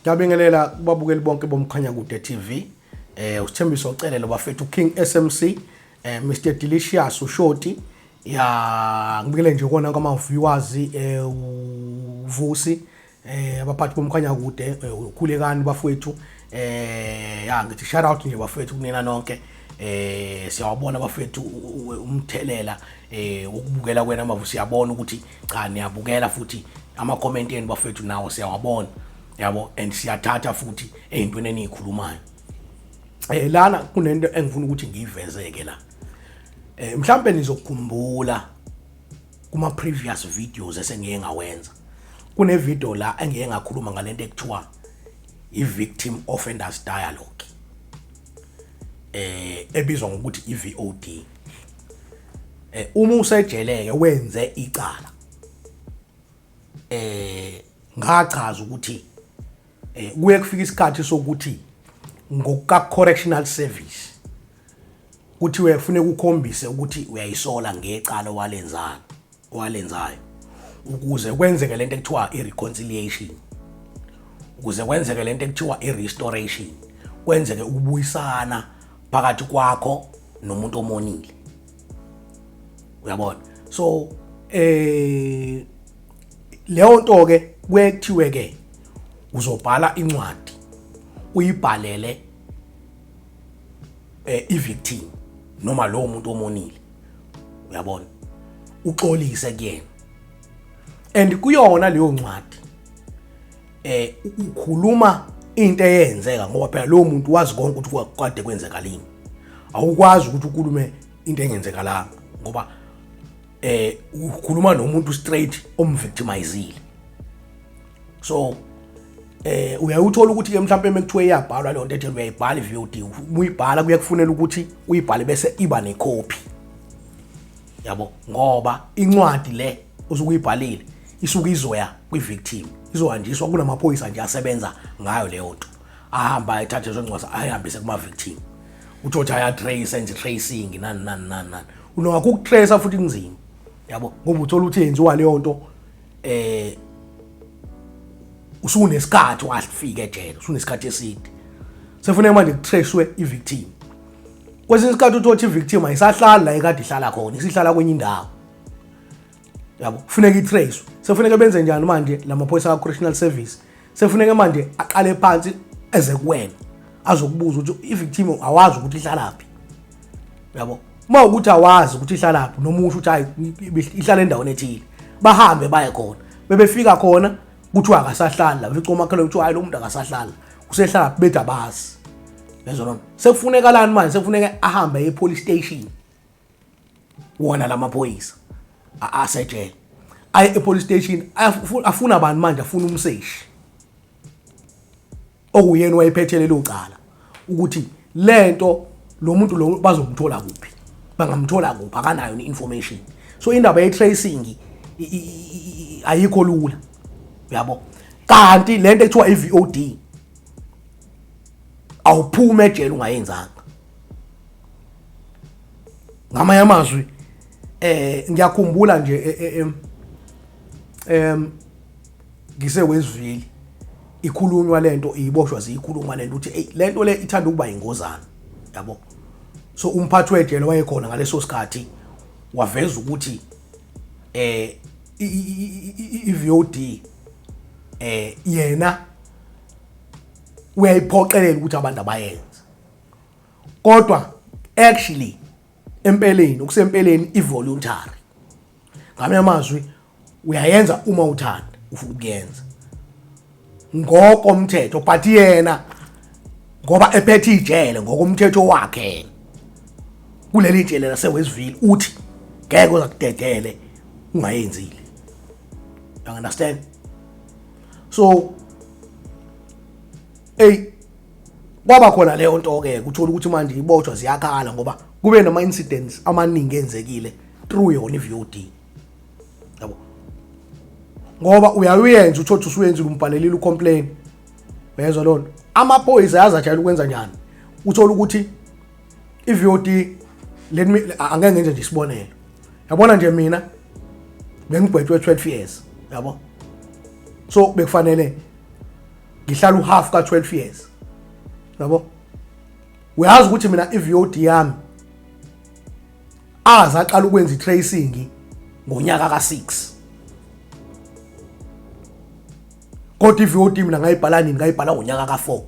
Ngiyabingelela kubabukeli bonke boMkhanyakude TV. Usithembiso Cele lo bafethu, King SMC, Mr Delicious uShoti. Ya, ngibikele nje kona kwama viewers, uVusi, abaphathi boMkhanyakude, ukhulekani bafethu. Ya, ngithi shout out nje bafethu kunina nonke. Siyawabona bafethu umthelela ukubukela kwena mavu, siyabona ukuthi cha, niyabukela, futhi ama comment enu bafethu nawo siyawabona, yabo, and siyathatha futhi eyintweni eniyikhulumayo. Lana kunento engifuna ukuthi ngiyivezeke la. Mhlambe nizokukhumbula kuma previous videos esengiye ngawenza, kune video la engiye ngakhuluma ngalento ekuthiwa i-victim offenders dialogue, ebizwa ngokuthi i-VOD. Uma usejeleke wenze icala, ngachaza ukuthi kuye kufika isikhathi sokuthi ngokuka correctional service kuthiwe kufuneka ukhombise ukuthi uyayisola ngecala owalenzayo owalenzayo ukuze kwenzeke lento ekuthiwa i-reconciliation, ukuze kwenzeke lento ekuthiwa i-restoration, kwenzeke ukubuyisana phakathi kwakho nomuntu omonile, uyabona. So leyo nto ke kuye kuthiwe ke uzobhala incwadi, uyibhalele i-victim noma lowo muntu omonile, uyabona, uxolise kuyena. And kuyona leyo ncwadi ukhuluma into eyenzeka, ngoba phela lowo muntu wazi konke ukuthi kade kwenzekalini. Awukwazi ukuthi ukhulume into engenzekalanga, ngoba ukhuluma nomuntu straight omvictimizile. So uyayuthola ukuthi ke mhlawumbe mekuthiwe iyabhalwa leyo nto ethi uyayibhala i-VOD, uyibhala kuye kufunela ukuthi uyibhale bese iba necopy, yabo, ngoba incwadi le usuke uyibhalile isuke izoya kwi-victim, izohanjiswa kunamaphoyisa nje asebenza ngayo leyo nto, ahamba ethathe lezo ncwadi ayihambise kuma-victim. Uthi aya-trace, enze tracing, nani nani nani nani. Unakho ukutrace futhi kunzima, yabo, ngoba uthola ukuthi yenziwa leyo nto usunesikhathi wafika ejele, usunesikhathi eside, sefuneka manje kutracewe i-victim. Kwesinye isikhathi uthola ukuthi i-victim ayisahlali la ekade ihlala khona, isihlala kwenye indawo, yabo, kufuneka i-trace. Sefuneka benze njani manje la maphoyisa ka-correctional service? Sefuneka manje aqale phansi eze kuwena azokubuza ukuthi i-victim awazi ukuthi ihlalaphi, yabo. Uma ukuthi awazi ukuthi ihlalaphi, noma usho ukuthi hayi, ihlala endaweni ethile, bahambe baye khona. Bebefika khona kuthiwa akasahlali la. Befica umakhelwane, kuthiwa hayi, lo muntu akasahlali, usehlala, bethi abazi lezo nto. Sekufunekalani manje? Sekufuneka ahambe e-police station wona lamaphoyisa asejele, aye e-police station, afuna abantu manje, afuna umseshi okuyena wayephethe lelo cala, ukuthi lento lo muntu lo bazomthola kuphi, bangamthola kuphi, akanayo ni-information. So indaba ye-tracing ayikho lula, uyabo. Kanti lento ekuthiwa i-VOD, awuphuma ejele ungayenzanga. Ngamanye amazwi, ngiyakhumbula nje ngise Westville ikhulunywa lento, iboshwa ziyikhuluma lento ukuthi hey, lento le ithanda ukuba ingozana, yabo. So umphathi wejele wayekhona ngaleso sikhathi waveza ukuthi i-VOD yena uyayiphoqelela ukuthi abantu abayenze, kodwa actually empeleni, okusempeleni, i-voluntary. Ngamanye amazwi, uyayenza uma uthanda, ufuna ukuyenza ngokomthetho, but yena ngoba ephethe ijele, ngokomthetho wakhe kuleli jele laseWestville, uthi ngeke uzakudedele ungayenzile, you understand? So ey, kwaba khona leyo nto ke, kuthola ukuthi manje iboshwa ziyakhala ngoba kube nama incidents amaningi enzekile through yona i-VOD, yabo, ngoba uyayenza, uthothi usuyenzile, umbhalelile ucomplain, uyezwa loo nto. Amaphoyisa yazi ajayela ukwenza njani? Uthola ukuthi i-VOD, let me, angeke ngenze nje isibonelo, yabona nje, mina bengigwetshwe 12 years, yabo, so bekufanele Ngihlala uhalf ka 12 years, yabo. Uyazi ukuthi mina i-VOD yami aze aqala ukwenza i-tracing ngonyaka ka-6, kodwa i-VOD mina ngayibhala nini? Ngayibhala ngonyaka ka-4.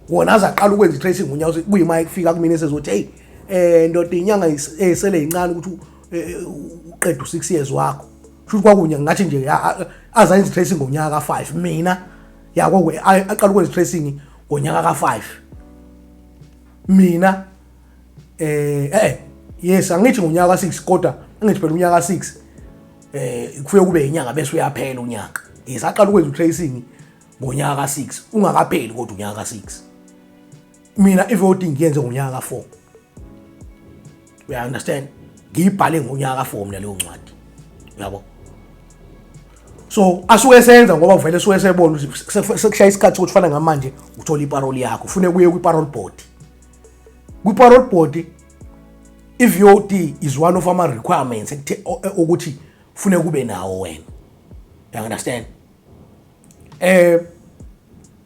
Wona aze aqala ukwenza i-tracing ngonyaka kuyima kufika kumina esezothi, hey, ndoda, inyanga esele incane ukuthi uqede u6 years wakho. Shuthi kwakunye ngathi nje aze ayenza i-tracing ngonyaka ka-5. Mina yako aqala ukwenza i-tracing ngonyaka ka-5 mina. Yes, angithi ngonyaka ka-6, kodwa angithi phela unyaka ka-6 kufike kube inyanga bese uyaphela unyaka. Yes, aqala ukwenza u-tracing ngonyaka ka-6 ungakapheli, kodwa unyaka ka-6 mina i-VOD ngiyenze ngonyaka ka-4, uya understand? Ngiyibhale ngonyaka ka-4 mina leyo ncwadi, uyabo. So asuke senza ngoba vele suke sebona ukuthi sekushaya isikhathi sokuthi fana ngamanje uthola iparole yakho, ufune kuye kwi-parole board. Kwi-parole board i-VOD is one of ama requirements ukuthi ufune kube nawo wena, you understand?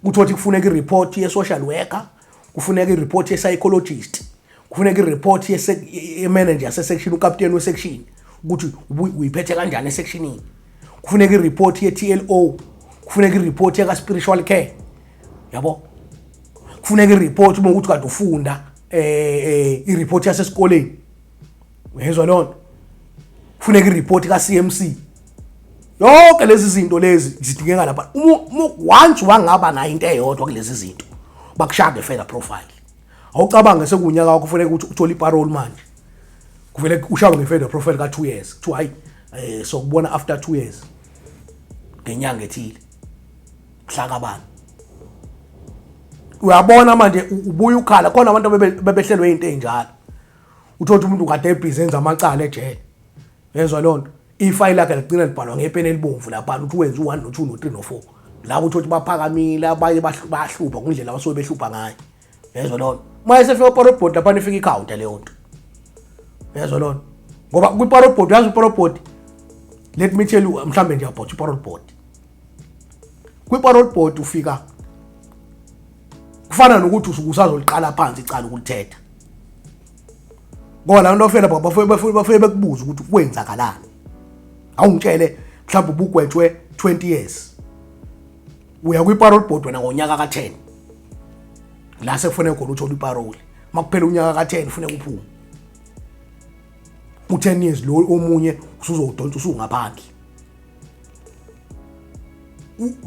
Kuthiwa kufuneka i-report ye-social worker, kufuneka i-report ye-psychologist, kufuneka i-report ye-manager yase-section, ukapteni we-section, ukuthi uyiphethe kanjani esectionini, kufuneka i-report ye-TLO, kufuneka i-report yaka-spiritual care, yabo, kufuneka i-report uma ukuthi kade ufunda, i-report yasesikoleni, uyezwa leyo nto? Kufuneka i-report ka-CMC. Yonke lezi zinto lezi zidingeka lapha. Once wangaba nayo into eyodwa kulezi zinto, bakushaya nge-further profile. Awucabange, sekunyaka wakho, kufanele ukuthi uthole iparole manje, kuvele ushawe nge-further profile ka-2 years, kuthiwa hayi, sokubona after 2 years ngenyanga ethile, mhla kabani. Uyabona manje ubuya ukhala khona abantu bebehlelwe into ey'njalo. Uthola umuntu kade ebhizi enza amacala ejele, yezwa leyo nto, ifayili lakhe ligcina libhalwa ngepeni elibomvu laphana ukuthi wenze u-1 no-2 no-3 no-4. Labo uthole ukuthi baphakamile, abanye bayahlupha kundlela abasuke behlupha ngayo, yezwa leyo nto? Uma esefika parole board laphana, ifika ikhawunta leyo nto, yezwa leyo nto? Ngoba kwi-parole board, uyazi i-parole board, let me tell you mhlambe nje about i-parole board. Kwi-parole board ufika kufana nokuthi usuke usazoliqala phansi icala ukulithetha, ngoba la nto fela bafike bekubuza ukuthi kwenzakalani. Awungitshele, mhlawumbe ubugwetshwe 20 years, uya kwi-parole board wena ngonyaka ka-10, la sekufanele khona uthole iparole. Makuphela unyaka ka-10 kufuneka uphume u-10 years lo omunye usuzowudonsa usungaphandle.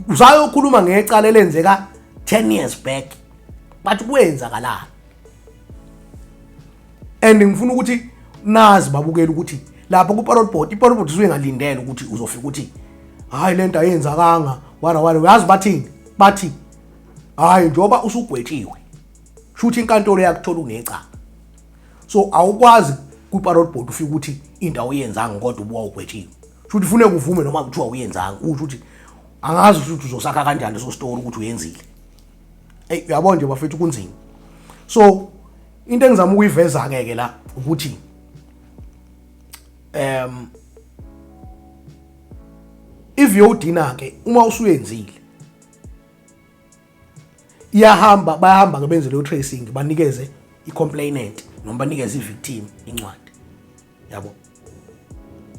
Usayokhuluma ngecala elenzeka 10 years back, but kwenzakalani? And ngifuna ukuthi nazi babukela ukuthi lapho ku-parole board, i-parole board isuke ingalindele ukuthi uzofika ukuthi hayi, lento ayenzakanga, wara wara. Uyazi bathini? Bathi hayi, njengoba usugwetshiwe, shuthi inkantolo yakuthola unecala, so awukwazi kwi-parole board ufike ukuthi into awuyenzanga kodwa ubuwa ugwetshiwe. Shuthi kufuneka uvume noma kuthiwa uyenzanga, usho ukuthi angazi ukuthi uzosakha kanjani leso story ukuthi uyenzile. Ey, uyabona nje bafethu, kunzima. So into engizama ukuyiveza ke la ukuthi i-VOD na ke uma usuyenzile iyahamba, bayahamba ke benze leyo tracing, banikeze i-complainant noma banikeze i-victim incwadi, yabo,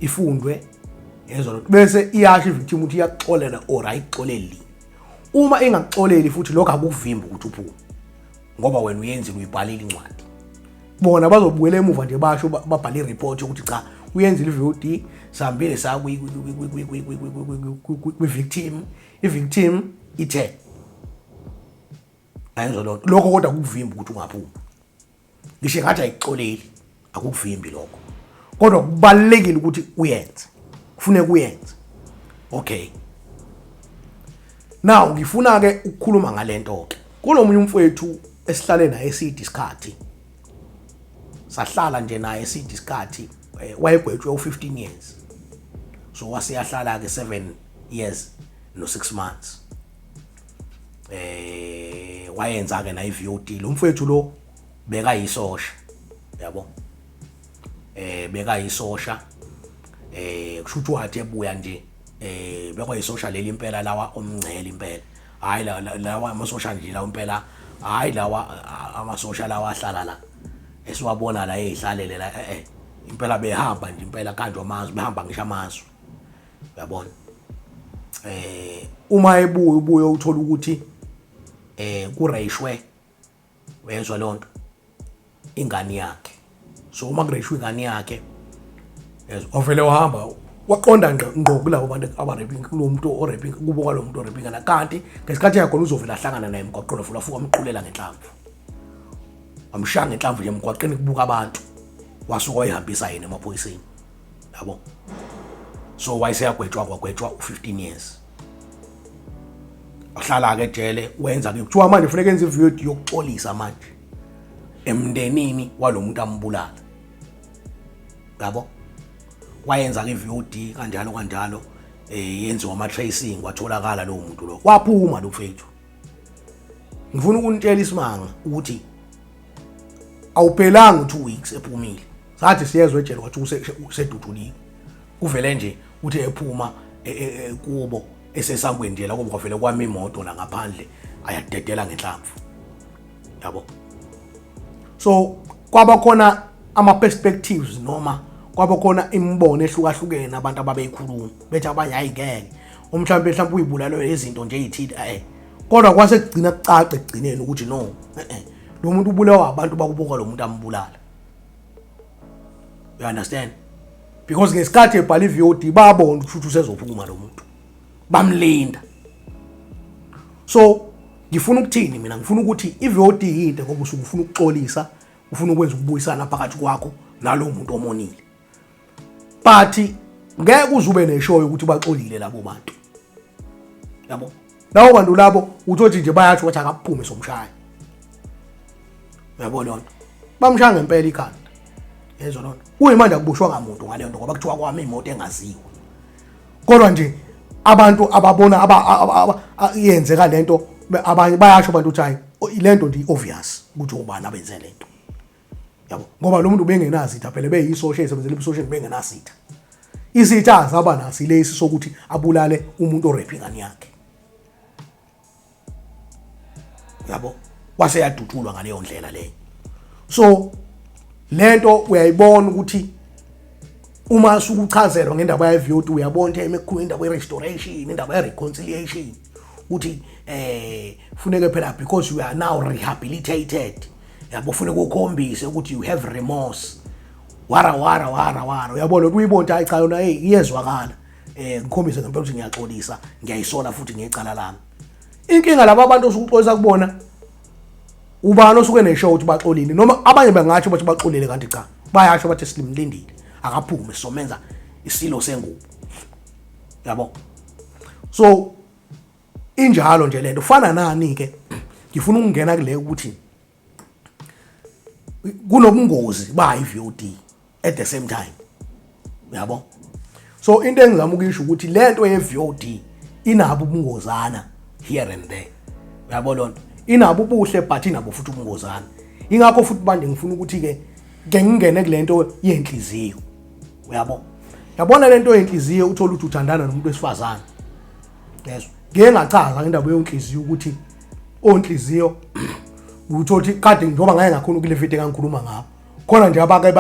ifundwe, yezwa lento, bese iyasho i-victim ukuthi iyakuxolela or ayikuxoleli. Uma ingakuxoleli futhi, lokho akukuvimbi ukuthi uphume, ngoba wena uyenzile, uyibhalile incwadi. Bona bazobuyela emuva nje basho, babhale i-report yokuthi cha, uyenzile i-VOD, sihambile saya kwi-victim, i-victim ithe ayenzwa loo nto. Lokho kodwa akukuvimbi ukuthi ungaphumi, ngisho ngathi ayikuxoleli, akukuvimbi lokho, kodwa kubalulekile ukuthi uyenze, kufuneka uyenze. Okay, now ngifuna ke ukukhuluma ngalento ke kunomunye umfowethu esihlale naye eside isikhathi, sahlala nje naye eside isikhathi. Wayegwetshwe u15 years, so wasiyahlala ke 7 years no 6 months. Wayenza ke na iVOD. Lo mfowethu lo bekayisosha, yabo, bekayisosha. Kusho ukuthi wathi ebuya nje, bekwayisosha leli impela lawa omngcele impela. Hayi, lawa amasosha nje lawa impela, hayi, lawa amasosha lawa ahlala la esiwabona la eyihlalele la, impela behamba nje impela kanjwa amazwe, behamba ngisho amazwe, uyabona. Uma ebuya, ubuye uthola ukuthi kureyishwe, uyezwa lonto, ingane yakhe. So uma kureyishwe ingane yakhe, yezwa, wavele wahamba waqonda ngqo ngqo kulabo bantu aba-raping, kulo muntu o-raping, kubo kwalo muntu o-raping ingane. Kanti ngesikhathi yakhona uzovela ahlangana naye emgwaqweni, wavula fuka wamqulela ngenhlamvu, wamshaya ngenhlamvu nje emgwaqeni kubuka abantu, wasuka wayihambisa yena emaphoyiseni, yabo. So wayeseyagwetshwa, kwagwetshwa u-15 years, wahlala-ke ejele. Wenza-ke, kuthiwa manje kufuneka enze ividiyo yokuxolisa manje emndenini walo muntu ambulala, yabo. Wayenza-ke i-VOD kanjalo kanjalo, yenziwa ama-tracing, kwatholakala lowo muntu lo, waphuma lo mfethu. Ngifuna ukunitshela isimanga ukuthi awuphelanga u-2 weeks ephumile, sathi siyezwa ejele kwathi useduduliwe. Kuvele nje uthi ephuma kubo esesangweni nje la kubo, kwavele kwami imoto la ngaphandle, ayadedela ngenhlamvu, yabo. So kwaba khona ama perspectives noma kwaba khona imibono ehlukahlukene abantu ababeyikhuluma, bethi abanye hayi ngeke, umhlambe mhlawumbe uyibulalwe izinto nje ezithile, kodwa kwase kugcina kucaca ekugcineni ukuthi no, lo muntu ubulewa abantu bakubuka lo muntu ambulala, you understand? Because ngesikhathi ebhala i-VOD babona ukuthi usezophuma lo muntu, bamlinda. So ngifuna ukuthini mina? Ngifuna ukuthi i-VOD yinto ngoba usuke ufuna ukuxolisa, ufuna ukwenza ukubuyisana phakathi kwakho nalowo muntu omonile, but ngeke uze ube neshoyo ukuthi baxolile labo bantu, yabo. Labo bantu labo uthothi nje bayatsho ukuthi akaphume somshaya, uyabo lona, bamshaya ngempela ikhanda, yezwa lona. Kuyimanje akubushwa ngamuntu ngaleyo nto ngoba kuthiwa kwami imoto engaziwa, kodwa nje abantu ababona yenzeka lento, abanye bayasho abantu ukuthi hayi, lento nje obvious ukuthi ubani abenze lento, yabo, ngoba lo muntu ubengenazitha phela, beyisosha esebenzela ebusosha, bengenasitha. Isitha azaba naso lesi sokuthi abulale umuntu o-rape ingane yakhe, yabo. Wase yadutshulwa ngaleyo ndlela leyo. So lento uyayibona ukuthi uma sukuchazelwa ngendaba ye-VOD, uyabona ukuthi emikhulu indaba ye-restoration, indaba ye-reconciliation, ukuthi funeke phela because you are now rehabilitated, yabo, funeka ukhombise ukuthi you have remorse, wara wara wara wara, uyabona ukuthi uyibona ukuthi hayi cha, yona hey, iyezwakala, ngikhombise ngempela ukuthi ngiyaxolisa, ngiyayisola futhi ngecala lami. Inkinga laba abantu osukuxolisa kubona, ubani osuke neshow ukuthi baxolile? Noma abanye bengatsho bathi baxolile, kanti cha, bayasho bathi silimlindile akaphume somenza isilo sengubo, yabo. So injalo nje lento. Fana nani ke, ngifuna ukungena kule ukuthi kunobungozi ba i-VOD at the same time, uyabo. So into engizama ukuyisho ukuthi lento ye-VOD inabo ubungozana here and there, uyabo lonto, inabo ubuhle but inabo futhi ubungozana. Ingakho futhi manje ngifuna ukuthi ke ngingene kulento yenhliziyo, uyabo. Yabona lento yenhliziyo, uthola ukuthi uthandana nomuntu wesifazane, yezwa. Ngeke ngachaza ngendaba yonhliziyo ukuthi onhliziyo uthola ukuthi kade njengoba ngake ngakhona kule video engangikhuluma ngayo khona nje, abake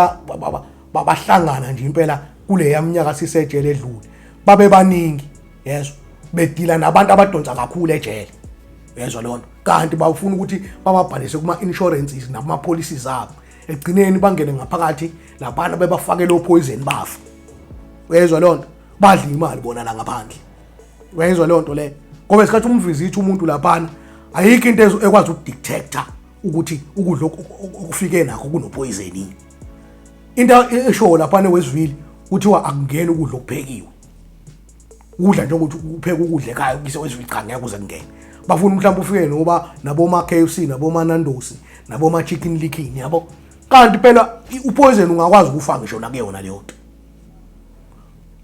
bahlangana nje impela kule yaminyaka sisejele edlule, babe baningi, yezwa, bedila nabantu abadonsa kakhulu ejele, yezwa lona, kanti bafuna ukuthi bababhalise kuma-insurances nakuma-policies abo. Ekugcineni bangene ngaphakathi laphana bebafakele o-poison, bafa, uyezwa leyo nto, badla imali bona la ngaphandle, uyayizwa leyo nto leyo. Ngoba isikhathi um-visit umuntu laphana, ayikho into ekwazi uku-detecta ukuthi ukudla okufike nakho kuno-poison. Into eshowo laphana eWestville kuthiwa akungeni ukudla okuphekiwe, ukudla njengokuthi upheka ukudla ekhaya ukuyise Westville, cha, ngeke uze kungene. Bafuna mhlawumbe ufike noba naboma KFC, naboma Nando's, naboma Chicken Licken, yabo, kanti phela u-poison ungakwazi ukufa ngisho nakuyona leyo nto,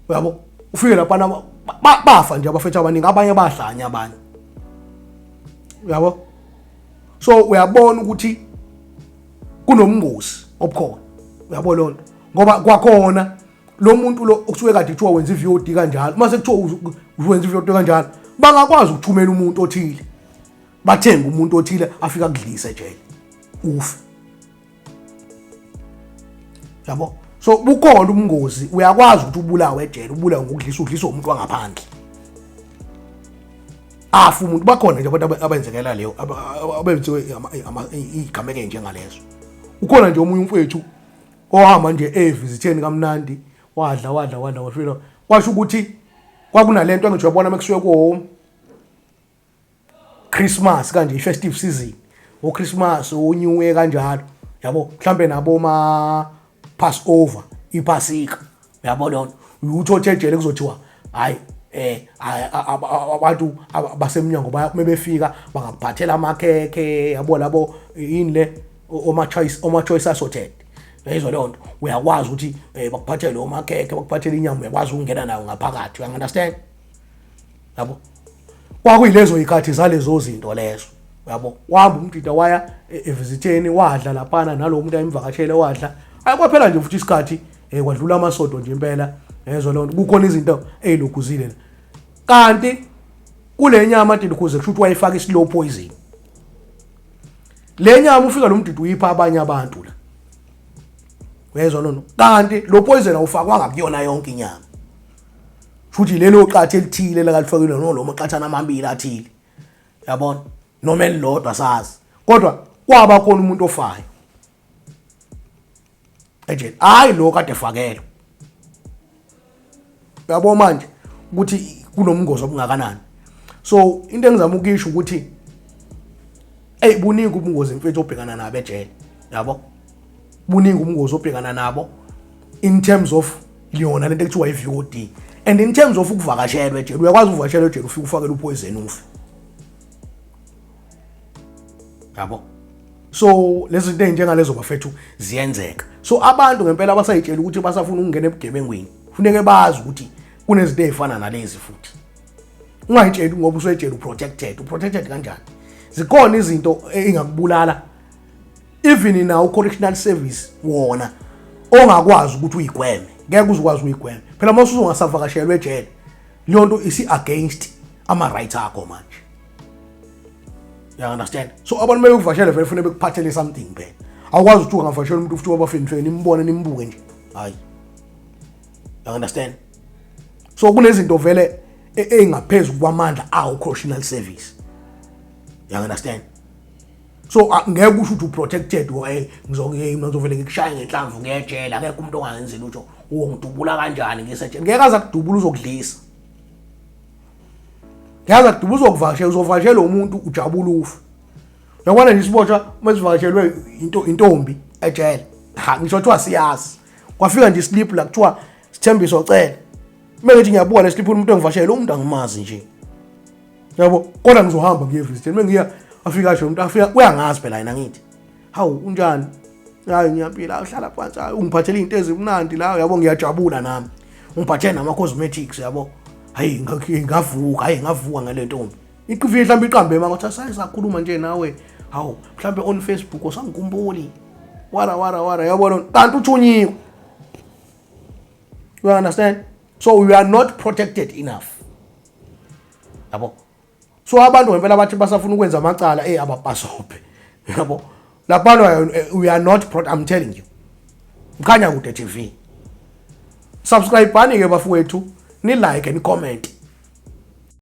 uyabo. Ufike laphana bafa nje abafethu abaningi, abanye bahlanya abanye, uyabo. So uyabona ukuthi kunomngozi obukhona, uyabo lonto, ngoba kwakhona lo muntu lo okusuke kade kuthiwa wenza i-VOD kanjalo, mase kuthiwa wenza i-VOD kanjalo, Bangakwazi ukuthumela umuntu othile, bathenge umuntu othile afika kudlise ejele ufe, yabo. So bukhona ubungozi, uyakwazi ukuthi ubulawe ejele, ubulawe ngokudlisa, udliswe umuntu wangaphandle, afa umuntu. Bakhona nje abantu abenzekela leyo, abenziwe igameke njengalezo. Ukhona nje omunye umfowethu ohamba nje evizitheni kamnandi, wadla wadla wadla, wafika kwasho ukuthi kwakunalento angisho, uyabona mekusuke ko Christmas kanje, i-festive season, oChristmas, oNew Year kanjalo, yabo, mhlambe nabo ma Passover, iPasika, uyabo lona uthi othejele kuzothiwa hayi, abantu basemnyango befika bangakuphathela amakhekhe, yabo, labo yini le, oma choice, oma choice assorted, yayizwa leyo nto. Uyakwazi ukuthi bakuphathele omakhekhe, bakuphathele inyama, uyakwazi ukungena nayo ngaphakathi, you understand, yabo. Kwakuyilezo yikhathi zalezo zinto lezo, uyabo. Wahamba umjida waya evisitheni, wadla laphana nalowo muntu ayimvakashele, wadla. Hayi, kwaphela nje futhi isikhathi, kwadlula amasonto nje impela, yezwa leyo nto, kukhona izinto ey'lokhuzile la. Kanti kule nyama ade lokhuze, kusho ukuthi wayefaka i-slow poison le nyama. Ufika lo mdidi uyipha abanye abantu la, uyezwa nono, kanti lo poison awufakwanga kuyona yonke inyama, futhi lelo qatha elithile lakalifakile no lo maqathana amabili athile, yabona, noma elilodwa sazi, kodwa kwaba khona umuntu ofayo ejele, hayi lo kade fakelwe. Uyabo manje ukuthi kunomngozi obungakanani. So into engizama ukuyisho ukuthi ey, buningi ubungozi mfethu obhekana nabo ejele, yabo, buningi ubungozi obhekana nabo in terms of yona lento ekuthiwa i-VOD and in terms of ukuvakashelwa ejele. Uyakwazi ukuvakashelwa ejele, ufike ufakele upoison ufe, yabo. So lezi zinto ey'njengalezo bafethu ziyenzeka. So abantu ngempela abasayitshela ukuthi basafuna ukungena ebugebengwini, funeke bazi ukuthi kunezinto ey'fana nalezi futhi. Ungayitsheli ngoba usuyetshela uprotected. Uprotected kanjani? Zikhona izinto engakubulala, even nawo correctional service wona ongakwazi ukuthi uyigweme, ngeke uzukwazi uyigweme phela uma usuzongasavakashelwa ejele. Leyo nto isi against ama rights akho manje, you understand? So abantu beyokuvashela vele kufanele bekuphathele something phela. Awukwazi ukuthi ungavashela umuntu futhi wabafeni nimbone nimbuke nje, hayi, you understand? So kunezinto vele ey'ngaphezulu kwamandla awo correctional service, you understand? So ngeke usho ukuthi uprotected, hey, ngizovele ngikushaye ngenhlamvu ngiyejela, akekho umuntu ongangenzi lutho, ungidubula kanjani ngisejele? Ngeke aze akudubula, uzokudlisa. Ngeke aze akudubula, uzokuvakashela, uzovakashela umuntu ujabula ufe. Uyabona nje isiboshwa uma sivakashelwe into intombi ejele, ha, ngisho kuthiwa siyazi, kwafika nje islip la kuthiwa Sithembiso Cele, uma ngithi ngiyabuka le slip, umuntu engivakashele umuntu angimazi nje, yabo, kodwa ngizohamba ngiye visit. Uma ngiya afika asho umuntu afika uyangazi phela yena, ngithi hawu, unjani? Hayi, ngiyaphila. Uhlala phansi, hayi, ungiphathele izinto ezimnandi la, yabo, ngiyajabula nami, ungiphathele nama cosmetics, yabo. Hayi, ngavuka, hayi, ngavuka ngale ntombi iqifike mhlawumbe iqambe manga ukuthi asaye sakhuluma nje nawe, hawu, mhlawumbe on Facebook usangikhumbuli, wara wara wara, yabona, kanti uthunyiwe, you understand? So we are not protected enough, yabo. So abantu ngempela bathi basafuna ukwenza amacala, ababhasobhe, yabo, laphana we are not pro, I'm telling you. Mkhanya Kude TV, subscribe ke bafowethu, ni like and comment.